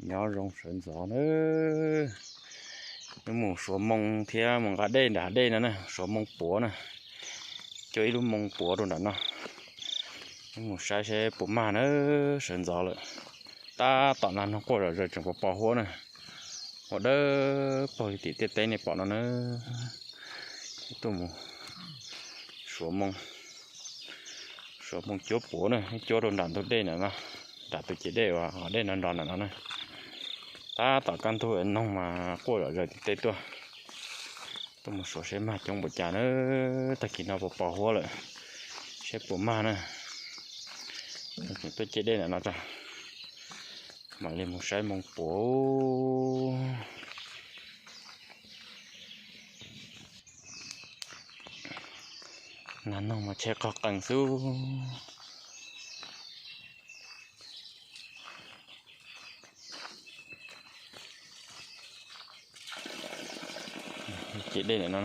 Nyob zoo sawv ntxov na, wb mus suav moo thiab mus nqa dej nram dej no na, suav moo puav na, coj ib lub moo puav rau nram no. Wb mus saib seb puas mag na, sawv ntxov lawm. Tab tom nag noog quaj zom zaws tseem pos pos huab na, ua dawb paug li tim tiaj teb nej pom no na. Tuaj mus suav moo, suav moo cuab puav na, cuab rau nram ntug dej nram no, nram tus ciam dej uas dej no nrov nram no na. Tab tom kaj ntug noog mas quaj zom zaws tim teb tuaj. Tuaj mus suav seb mag coob npaum cas na, tag kis no pos pos huab lawm, seb puas mag na. Tuaj ciam dej nram no tso, mam li mus saib moo puav. Nag noog mas tsheb qog qees xwb. Ciam dej no,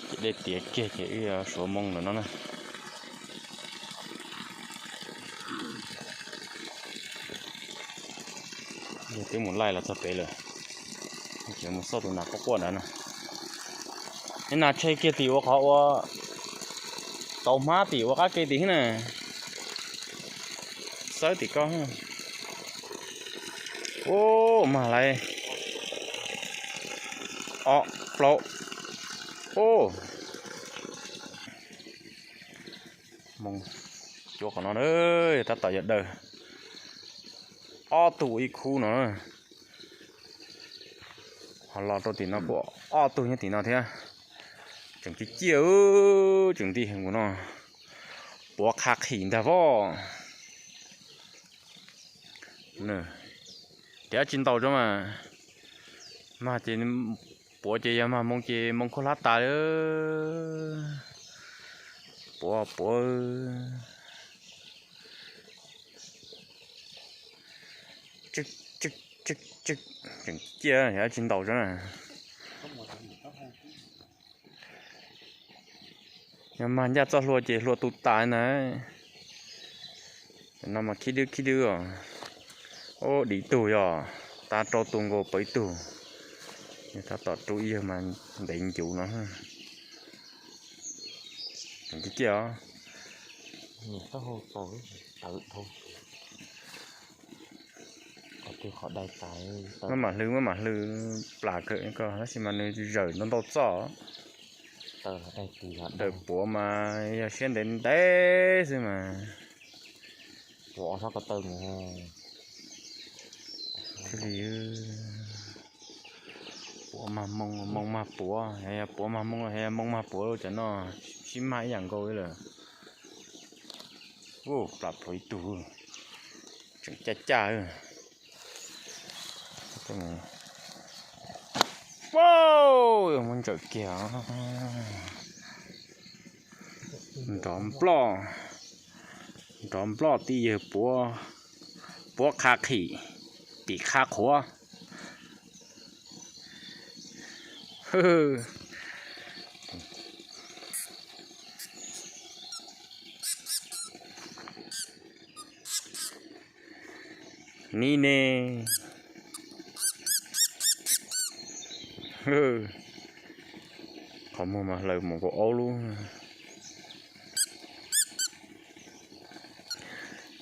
ciam dej tiav kiag ces wb suav moo lawm no na. Yog twb mus laij los txog pem lawm, ces mus xauj tus nas quaj quaj ntawd na. Ib nas tshe kiag tim ua qhov ua tau hmab tim ua qab ke tim na. Xawb tim ko. Ub, mag lawm. Ob plaub. Ub, moo cuab qhov no, tab tom yog daws ob tug ua ib khub no. Ho los rau tim no kuj ob tug nyob tim no thiab. Tseem ciaj ciaj, tseem nti heev nkaus no. Puav qha qhim ntag voj. Tiav tsis ntaus tso mas. Mag ces puav ces yog mag moo ces moo khuab hlab tas li. Puav puav. Tseem ciaj, tsis ntaus tso na. Yog mag ncaj txoj hlua ces hlua tu tas na. Cov no mas khib dwb khib dwb os. Ub, dim tug yog, tab rau tu nkaus pawv ib tug. Yog tab tom rub ib yawg mas ntev ncuv no. Tseem ciaj ciaj os. Maj mam hlw, maj mam hlw plas kawg ko tab sis mas nws zawm ntau ntau txoj. Daws puav mas yog siab ntev ntev xwb mas. Thiaj li puav mag moo, moo mag puav, puav mag moo, moo mag puav, cov no sib mag ib yam nkaus li lawm. Ub, plas plhuav ib tug, tseem caj caj. Wow, muab ntsawm kiag. Nrov nploj, nrov nploj tib yawg puav, puav qha qhim, tim qha qhuav. Ni ne. Qhov muag mas hlaws mus nkaus aub lub.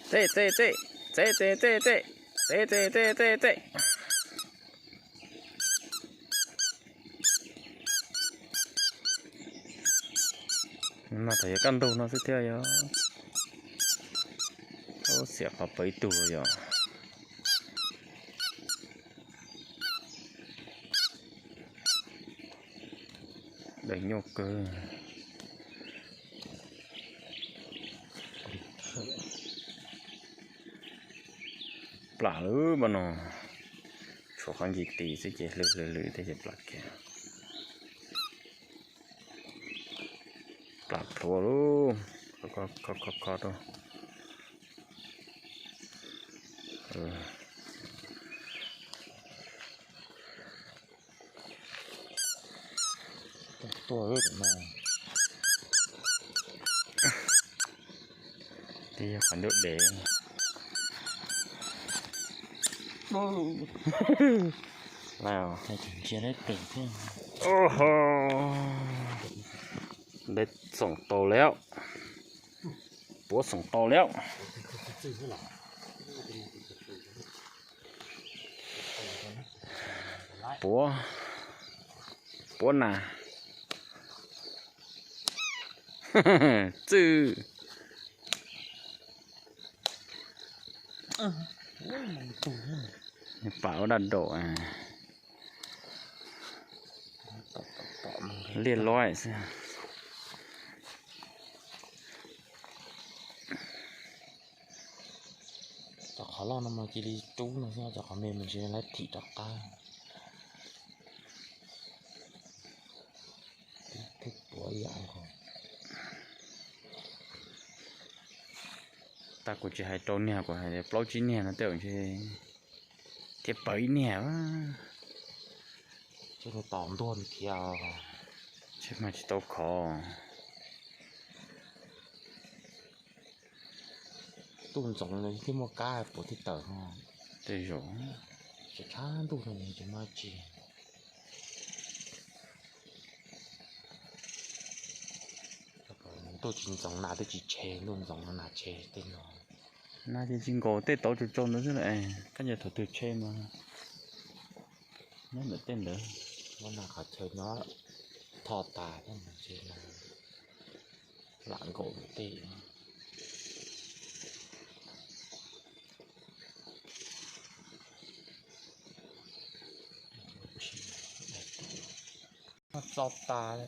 Txej txej txej, txej txej txej txej, txej txej txej txej. Mas thaum yog kaj ntug no xwb thiaj yog. Ub, xiam qhov pawv ib tug yog. Daws nyuaj kawg. Plam lawm mas no, tshuav qhov ncig tis xwb ces hlwv hlwv hlwv thiab ces plam kiag. Plam plhuav lauj, kho kho kho rau. Tuaj no. Twb yog qhov ntuj dev. Ntsia leb tes thiab. Leb xoom tau lawm, puav xoom tau lawm. Puav, puav na. Txwj. Pam ua daj daum. Liaj loib xwb. Cov qhov loj no mas cia li rub no xwb, cov qhov me mas ntshe lawv thim rov qab. Twb puav ib yam nkaus. Tag kuv tsis hais rau niag, kuv hais plaub tsib niag no tej zaum ntshe thiaj pawv ib niag. Tseem tos ntuag thiab. Tseem mas tsis tau khov. Ntuj ntxoov no thiaj muaj kab puav thiaj tawm no. Tej zaum. Tseem tshab ntuj no tsis muaj tsi. Ntuj tsis ntxoov nas twb tsis tshe, ntuj ntxoov no nas tshe tej no. Nas ces tsis nkaus tej tauv tsaus tsaus ntawd xwb las, kab ncaws thaum twg tshe mas nyob ntawm tej ntawd. Muab nas qhov chaw nyob tho tas thiab mas ntshe lam nkaus tej. Txo tas,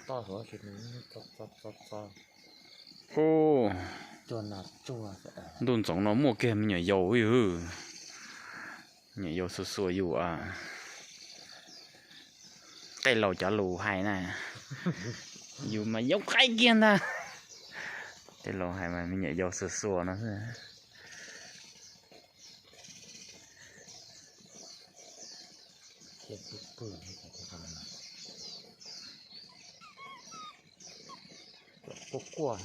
txo txo txo. Ntuj ntxoov no muaj kiag me nyuam yaus yus. Nyuam yaus xuas xuas yus. Tej laus cov lus hais na, yus mas yau qaib kiag ntag. Tej laus hais mas me nyuam yaus xuas xuas no xwb. Quaj quaj.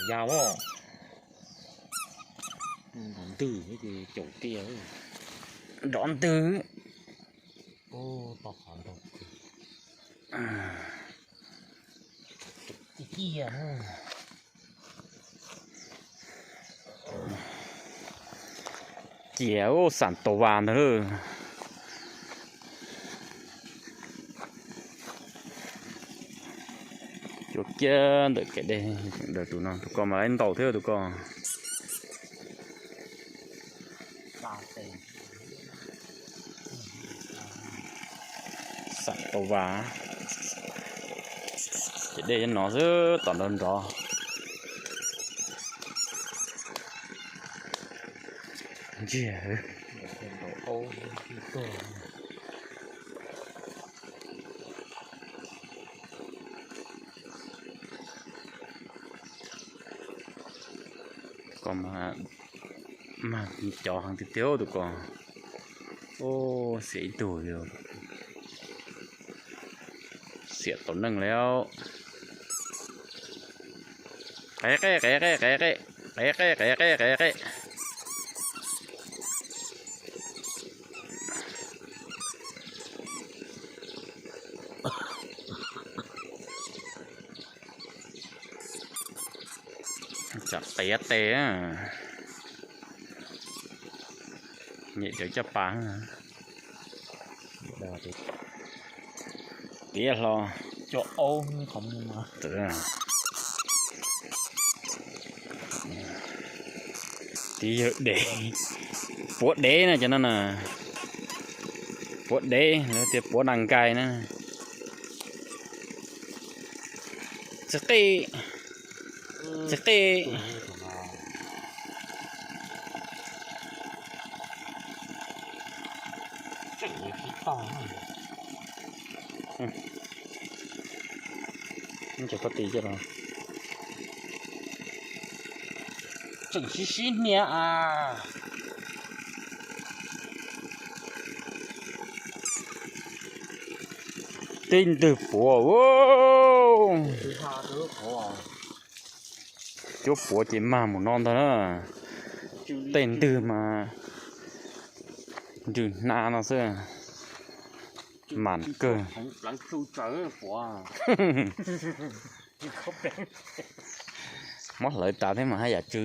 Ya, nrov ntws ces caum tiag. Nrov ntws. Cia ub, xam tau vas ntag lawm. Cuab kiag ntawm kev dej, ntawm tus no, tus ko mas laib ntaus thiab tus ko. Xam tau vas. Ces dej nyob no xwb, tom nrov nrov. Ntsiag. Tus ko mas mag cov heev tiag tiag tus ko. Ub, xiam ib tug li. Xiam tau neej li. Qe qe qe qe qe qe, qe qe qe qe qe qe. Tsam qias tes, nyem cov caj pas. Tiav hlo. Tiv yawg dev, puav dev na cov no na. Puav dev, lawv tias puav nas nkais na. Txiv qij, txiv qij. Cov pob tis coj los. Tseem sib sib hnia as. Tej ntwg puav. Cuab puav ces mag mus no ntag na. Tej ntwg mas nrws hnav no xwb. Mam kawg. Muab hlawv tas thiab mas haj yam tsw.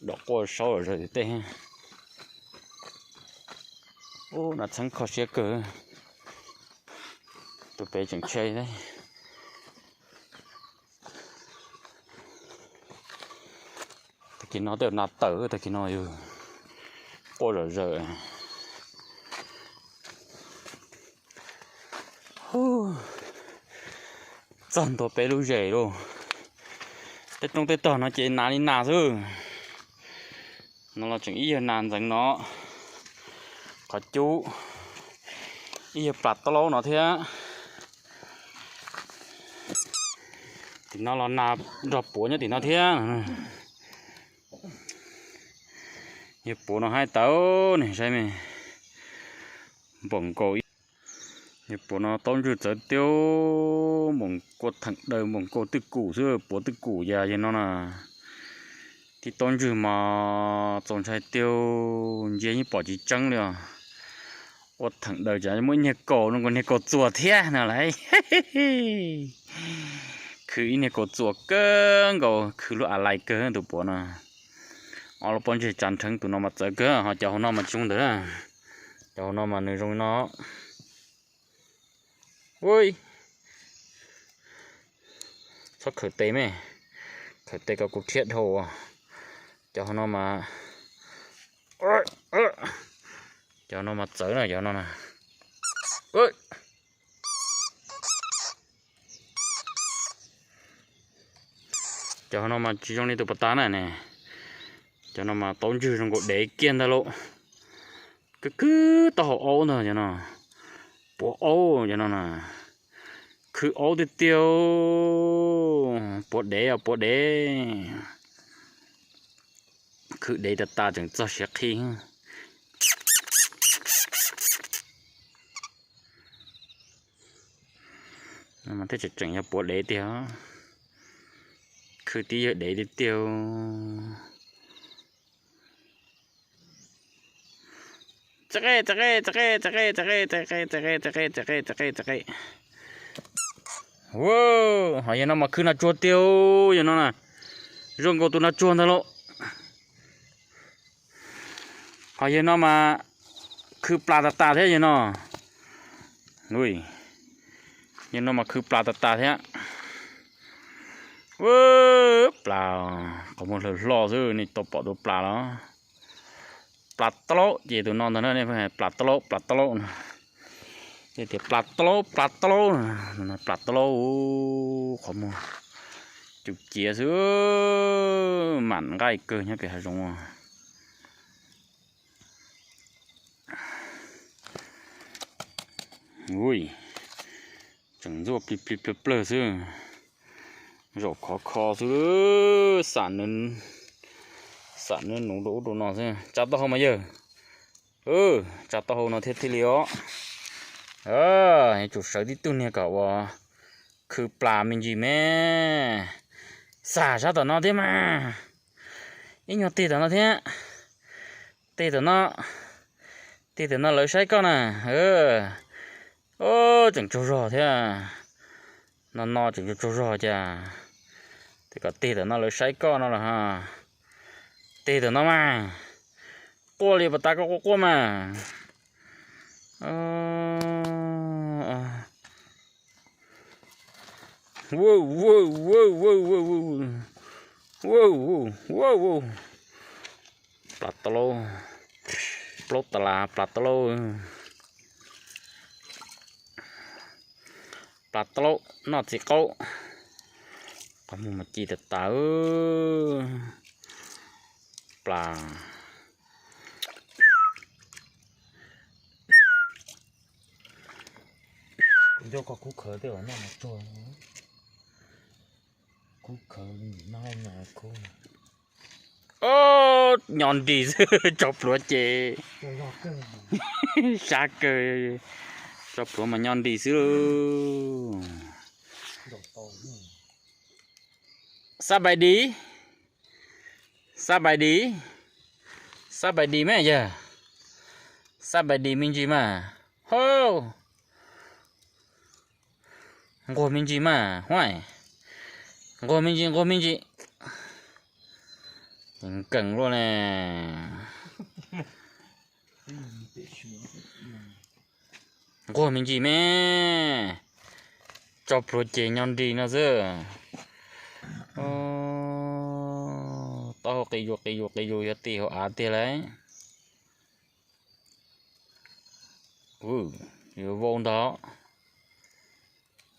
Dom quaj saub zom zaws tej. Ub, nas txheeb kho siab kawg. Tus pem tseem tshe. Tag kis no tej nas tawm, tag kis no yog quaj zom zaws. Txog ntua peb lub zes lauj. Tej roob tej tog no ces nas li nas xwb. No los tseem ib yawg nas ntxeev no, qhov cub, ib yawg plas taub laub no thiab. Tim no los nas nrog puav nyob tim no thiab. Yawg puav no haib tawv ne, saib me, npaum nkaus. Yawg puav no taub ntswg txawv tiag, npaum kua theem daws npaum nkaus twj kum xwb, puav twj kum yam yawg no na. Tib taub ntswg mas txaus ntshai tiag, ntsia yeej pom tsis tseeb li os. Ua theem daws cas muaj ib niag kaus no nkaus niag kaus txuas thiab no lauj. Khwv ib niag kaus txuas kawg nkaus, khwv lub a lais kawg tus puav no. Ob lub pob ntseg tsa nrheev, tus no mas txawv kawg, ho cov hauv no mas tsis zoo ntawd. Cov hauv no mas nws zoo li no. Ui, txhob khawm tes me, khawm tes kom kuv rhiab dhau. Cov hauv no mas, cov no mas txawv na, cov no na. Cov no mas tsis zoo li tus pas tas na ne. Cov no mas taub ntswg zoo nkaus dev kiag ntag lauj. Kwv kwv taub hau aub ntag cov no. Puav aub cov no na. Khwv aub tiag tiag. Puav dev os, puav dev. Khwv dev tas tas tseem txog siav qhi. Mas thiaj tseem tseem yog puav dev tiag. Khwv tib yawg dev tiag tiag. Ho yawg no mas khwv nas tsuag tiag, yawg no na, zoo nkaus tus nas tsuag ntag lauj. Ho yawg no mas khwv plas tas tas thiab yawg no. Yawg no mas khwv plas tas tas thiab. Plas, qhov muag hlaws hlo xwb, nej tau pom tus plas los? Plas taub laub ces tus no ntag na, plas taub laub, plas taub laub no. Tias plas taub laub, plas taub laub, plas taub laub, qhov muag cum ciav xwb, mam nqaij kawg nyob pem hav zoov. Ui, tseem ntxuaj plig plig plawg plawg xwb. Zaum khov kho xwb, xam nws, xam nws nuv rau ub rau no xwb. Tsa taub hau mas yawg, tsa taub hau no thiaj thiaj li os. Yuav tsum sawv tib tug niag kom uas khwv plas me ntsis me. Xam sab tom no thiab mas, ib nyuag tig tom no thiab. Tig tom no, tig tom no lawv saib koj na. Tseem tsaug zog thiab. No no tseem tsaug zog cas. Tig kom tig tom no lawv saib koj no los. Tig tom no mas. Quaj li pas tas koj quaj quaj mas. Plas taub laub, plaub tas las plas taub laub. Plas taub laub noj txiv qaub. Qhov muag mas ci tas tas. Plas. Kuv nco koj khub khawv tej uas noj mas tsuag. Khub khawv no noj khub. Ob, nyo nris xwb, tso plhuav ces sab kawg, tso plhuav mas nyo nris xwb lauj. Xab pais dis, xab pais dis, xab pais dis mas yawg, xab pais dis me ntsis mas, hauj, nquag me ntsis mas huaj, nquag me ntsis, nquag me ntsis, nkees luaj ne. Nquag me ntsis me, tso plhuav ces nyo nris no xwb. Taub hau qis zus qis zus qis zus yuav ti hauv av tiag lauj. Yuav vau ntag,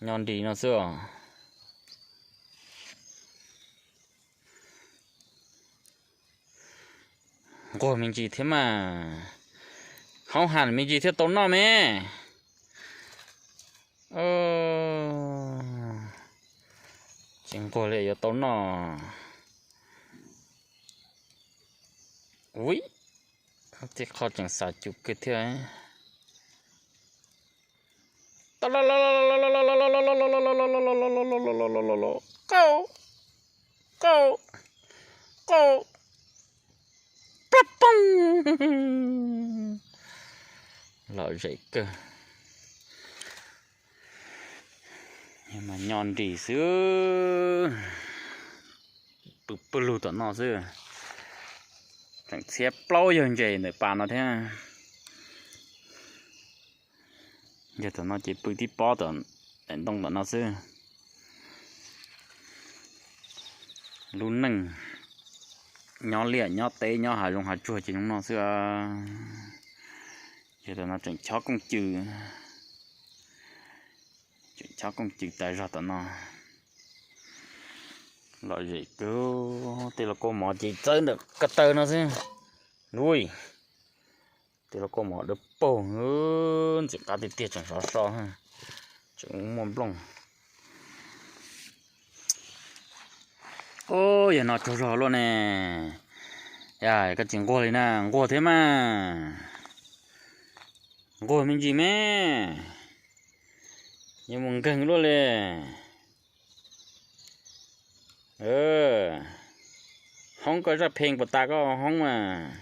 nyo nris no xwb os. Nquag me ntsis thiab mas, hoob ham me ntsis thiaj tau noj me. Tsis nquag li yuav tau noj. Ui, tej qho tseem xav cum kawg thiab. Qau, qau, qau, plab poob. Lom zem kawg. Mas nyo nris xwb. Pw pawg lug tom no xwb. Tseem txhiab plaub yawg ntses ntawm pas no thiab. Yawg tom no ces pw tib pob tom daim ntoo tom no xwb. Lub neej nyob liaj nyob teb nyob hav zoov hav tsuag ces zoo no xwb. Yawg tom no tseem chob kooj cw, tseem chob kooj cw tas zog tom no. Lom zem kawg, tej lauj kaub mov ces txawb ntawm ko taw no xwb. Ui, tej lauj kaub mov dawb paug, ntxim qab tiag tiag, tseem sov so, tseem muaj nplooj. Ub, yawg no tsaug zog luaj ne. Yog koj tsis nquag li na, nquag thiab mas. Nquag me ntsis me, yuav mus nkeeg luaj li. Hoob koj zaj pheej puas tas koj hoob mas.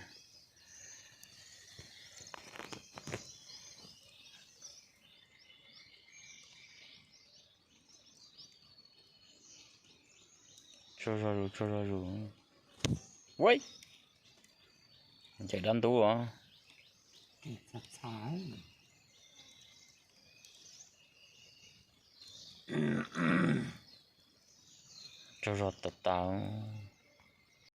Tsaug zog zus, tsaug zog zus. Ncaim dab ntub os. Tsaug zog tas tas.